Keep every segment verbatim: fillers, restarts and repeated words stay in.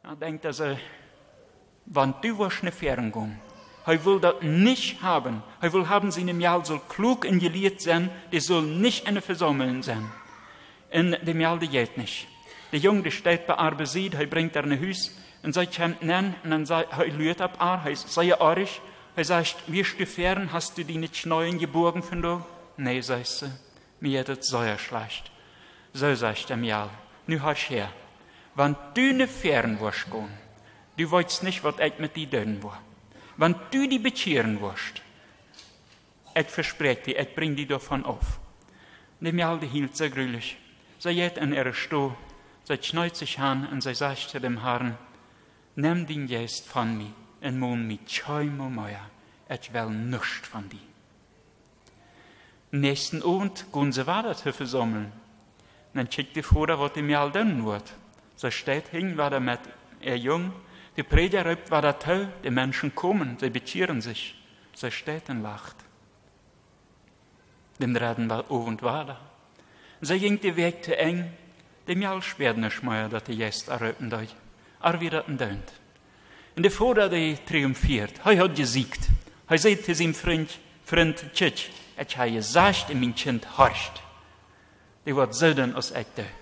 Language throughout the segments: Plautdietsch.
Dan denkjt hee soo: Wan du woascht no Fäaren gonen. Hee well daut nich haben. Hee well haben, sien Mejal saul kluak un jelieet sennen, dee saul nich enne Vesaumlunk sennen. Un de Mejal, dee jeit nich. De Jung, dee steit bie äa Besied, hee brinjt äa no Hus un see kjemt nenn un dan sajcht hee, luat opp äa, hee es sea oajch. Hee sajcht: Wieescht du fäaren, hast du diene Kjneeen jeboagen vondoag? Nä, sajcht see, mie jeit et sea schlajcht. Soo, sajcht de Mejal, nu horch häa. Wan du no Fäaren woascht gonen, du weetst nich, waut ekj met die doonen woa. Wan du die bekjieren woascht, ekj vespräakj die, ekj brinj die doavon auf. De Mejal, dee hilt soo grulich. See jeit en äare Stow, see kjneet sikj han un see sajcht to däm Harn: Nemm dien Jeist von mie un mon mie kjeenmol mea. Ekj well nuscht von die. Näakjsten Owent gonen see wada to vesaumlen. Dan kjikjt de Voda, waut de Mejal doonen woat. See steit hinjen wada met äa Jung. De Prädja roopt wada too, de Menschen komen, see bekjieren sikj. See steit un lacht. Dän dredden Wa-, Owent wada. See jinkj de Wäakj to Enj, de Mejal späad nuscht mea, daut de Jeist äa roopen deed. Äa wia daut endoont. Un de Voda, dee triumfieet. Hee haud jesiegt. Hee säd to sienen Frint: Frint, kjikj, ekj hab jesajcht un mien Kjint horcht. Dee woat soo doonen aus ekj doo.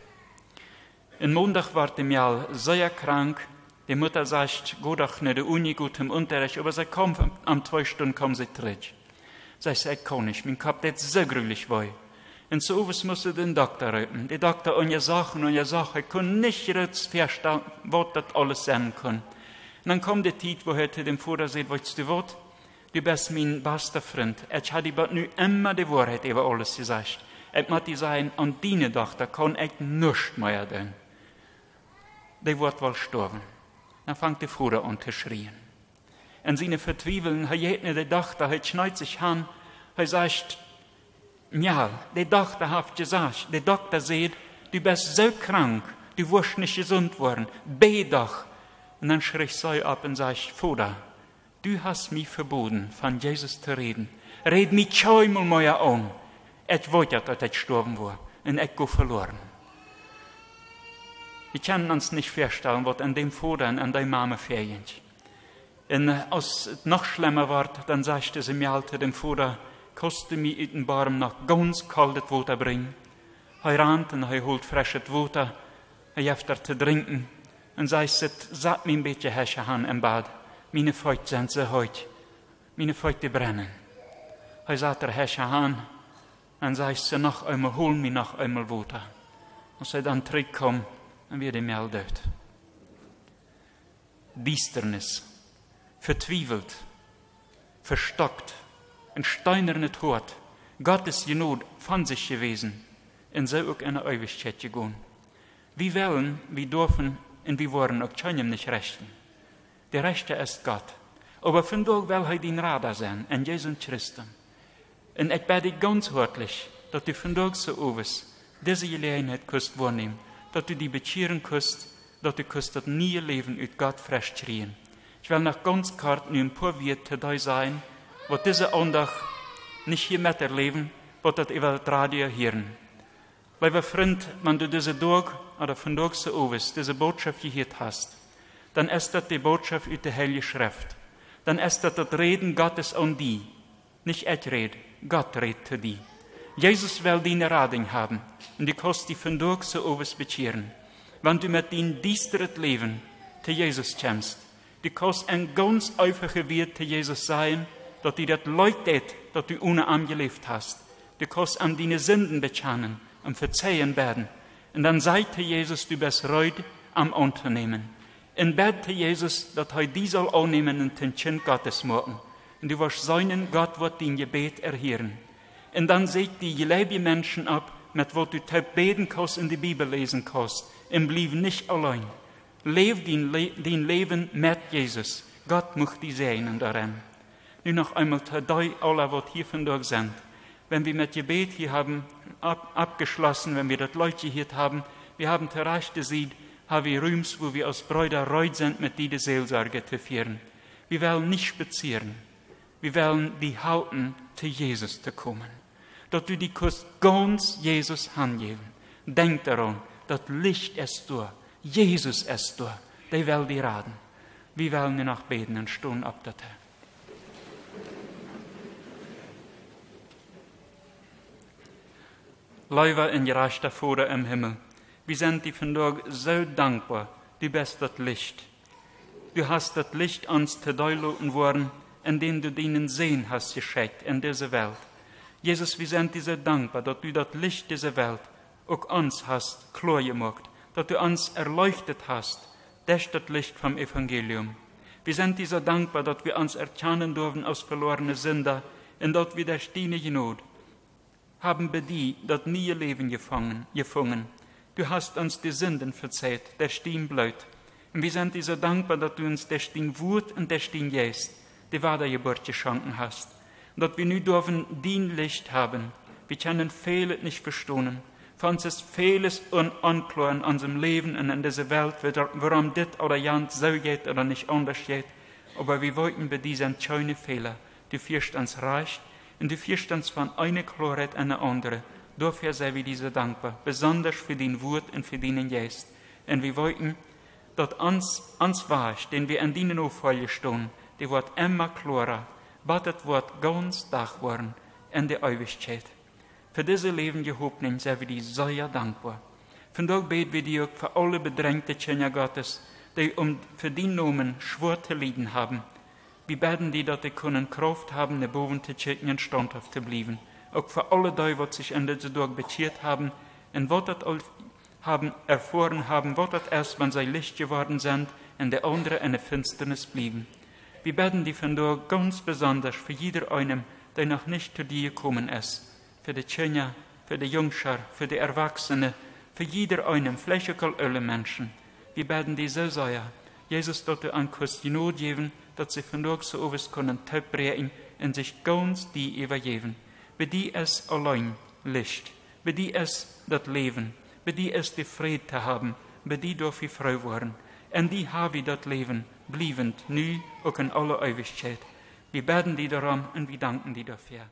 Un Mondach wort de Mejal sea krank. De Mutta sajcht: Go doch no de Uni, go toom Unjarecht. Oba see kjeem, aun twee Stund kjeem see trigj. Sajcht see: Ekj kaun nich, mien Kopp deit soo grulich wee. Un soo owes must see dän Dokta roopen. De Dokta unjasocht un unjasocht, hee kunn nich rajcht faststalen, waut daut aules sennen kunn. Un dan kjeem de Tiet, wua hee to däm Voda säd: Weetst du waut? Du best mien basta Frint. Ekj hab die bat nu emma de Woarheit äwa aules jesajcht. Ekj mott die sajen, aun diene Dochta kaun ekj nuscht mea doonen. Dee woat woll stoawen. Dan fangt de Voda aun to schrieen. En siene Vetwiewlunk, hee jeit no de Dochta, hee kjneet sikj han, hee sajcht: Mejal, de Dochta haft jesajcht, de Dokta säd, du best soo krank, du woascht nich jesunt woaren, bäd doch. Un dan schricht see opp un sajcht: Voda, du hast mie veboden, von Jesus to räden. Räd mie kjeenmol mea aun. Ekj weet, daut ekj stoawen woa. Un ekj go veloaren. Wie kjennen ons nich faststalen, waut en däm Voda un en dee Mame väajinkj. Un, äh, aus et noch schlemma wort, dan sajcht dise Mejal to däm Voda: Kaust du mie ut dän Borm noch gaunz koldet Wota brinjen? Hee rant un hee holt freschet Wota, hee jeft äa to drinkjen un sajcht: Sat, sat mie een bät hecha han em Bad. Miene Feet sent soo heet. Miene Feet, dee brennen. Hee sat äa hecha han un sajcht see noch eemol: Hol mie noch eemol Wota. Aus hee dan trigjkjeem, dan wia de Mejal doot. Diestanis, vetwiewelt, vestockt, een steenanet Hoat, Gott siene Jnod von sikj jewäsen un soo uk en de Eewichkjeit jegonen. Wie wellen, wie derwen un wie woaren uk kjeenem nich rechten. De Rechta es Gott. Oba vondoag well hee dien Rada sennen en Jesus Christus. Un ekj bäd die gaunz hoatlich, daut du vondoag soo owes dise Jeläajenheit kaust woanämen, daut du die bekjieren kaust, daut du kaust daut niee Läwen ut Gott fresch kjrieen. Ekj well noch gaunz kort nu een poa Wieed to dee sajen, waut dise Aundacht nich hia meterläwen, waut daut äwa daut Radio hieren. Leewa Frint, wan du dise Doag ooda vondoag soo owes dise Botschaft jehieet hast, dan es daut de Botschaft ut de Heilje Schreft. Dan es daut daut Räden Gottes aun die. Nich ekj räd, Gott rät to die. Jesus well diene Radunk haben un du kaust die vondoag soo owes bekjieren. Wan du met dien diestret Läwen to Jesus kjemst, du kaust een gaunz eefacha Wieed to Jesus sajen, daut die daut leet deit, daut du one am jeläft hast. Du kaust am diene Sinden bekjanen un Vezeijunk bäden. Un dan saj to Jesus, du best reed, am auntonämen. Un bäd to Jesus, daut hee die saul aunnämen un toom Kjint Gottes moaken. Un du woascht seenen, Gott woat dien Jebäd erhieren. Un dan säkj die jleewje Menschen opp, met waut du toop bäden kaust un de Bibel läsen kaust. Un bliew nich auleen. Läw dien Lä-, dien Läwen met Jesus. Gott mucht die säajnen doaren. Nu noch eemol to dee aula, waut hia vondoag sent. Wan wie met Jebäd hia haben auf-, aufjeschlossen, wan wie daut Leet jehieet haben, wie haben to rajchte Sied, ha wie Rums, wua wie aus Breeda reed sent, met die de Seelsorj to fieren. Wie wellen nich spazieren. Wie wellen die halpen, to Jesus to komen. Daut du die kaust gaunz Jesus hanjäwen. Denkj doaraun, daut Licht es doa. Jesus es doa. Dee well die raden. Wie wellen nu noch bäden un stonen opp doatoo. Leewa un jerajchta Voda em Himmel, wie sent die vondoag soo dankboa. Du best daut Licht. Du hast daut Licht ons to dee loten woaren, endäm du dienen Sän hast jeschekjt en dise Welt. Jesus, wie sent die soo dankboa, daut du daut Licht dise Welt uk ons hast kloa jemoakt, daut du ons erleuchtet hast derch daut Licht vom Evangelium. Wie sent die soo dankboa, daut wie ons erkjanen durwen aus veloarne Sinda un daut wie derch diene Jnod haben bie die daut niee Läwen jefungen, jefungen. Du hast ons de Sinden vejäft derch dien Bloot. Un wie sent die soo dankboa, daut du ons derch dien Wuat un derch dien Jeist de Wadajeburt jeschonken hast. Daut wie nu durwen dien Licht haben. Wie kjennen väl nich vestonen. Fa ons es väles un-, onkloa en onsem Läwen un en dise Welt, wua-, wuarom dit ooda jant soo jeit ooda nich aundasch jeit. Oba wie weeten, bie die sent kjeene Fäla. Du fieescht ons rajcht un du fieescht ons von eene Kloaheit en ne aundre. Doafäa sent wie die soo dankboa, besondasch fa dien Wuat un fa dienen Jeist. Un wie weeten, daut ons, ons Wajch, dän wie aun diene Nofolj stonen, dee woat emma kloara, bat et woat gaunz Dach woaren en de Eewichkjeit. Fa dise läwendje Hopninj sent wie die sea dankboa. Vondoag bäd wie die uk fa aule bedrenkte Kjinja Gottes, dee om fa dienen Nomen schwoa to lieden haben. Wie bäden die, daut dee kunnen Krauft haben, no bowen to kjikjen un staundhauft to bliewen. Uk fa aule dee, waut sikj en dise Doag bekjieet haben un waut daut aul haben, erfoaren haben, waut daut es, wan see Licht jeworden sent un de aundre en de Finsternis bliewen. Wie bäden die vondoag gaunz besondasch fa jieda eenem, dee noch nich to die jekomen es, fa de Kjinja, fa de Jungscha, fa de Erwachsene, fa jieda eenem, veleicht uk aul oole Menschen. Wie bäden die soo sea, Jesus, daut du an kaust Jnod jäwen, daut see vondoag soo owes kunnen toopbräakjen un sikj gaunz die äwajäwen. Bie die es auleen Licht. Bie die es daut Läwen. Bie die es de Fräd to haben. Bie die doaf wie froo woaren. En die ha wie daut Läwen, bliewent, nu uk en aule Eewichkjeit. Wie bäden die doarom un wie danken die doafäa.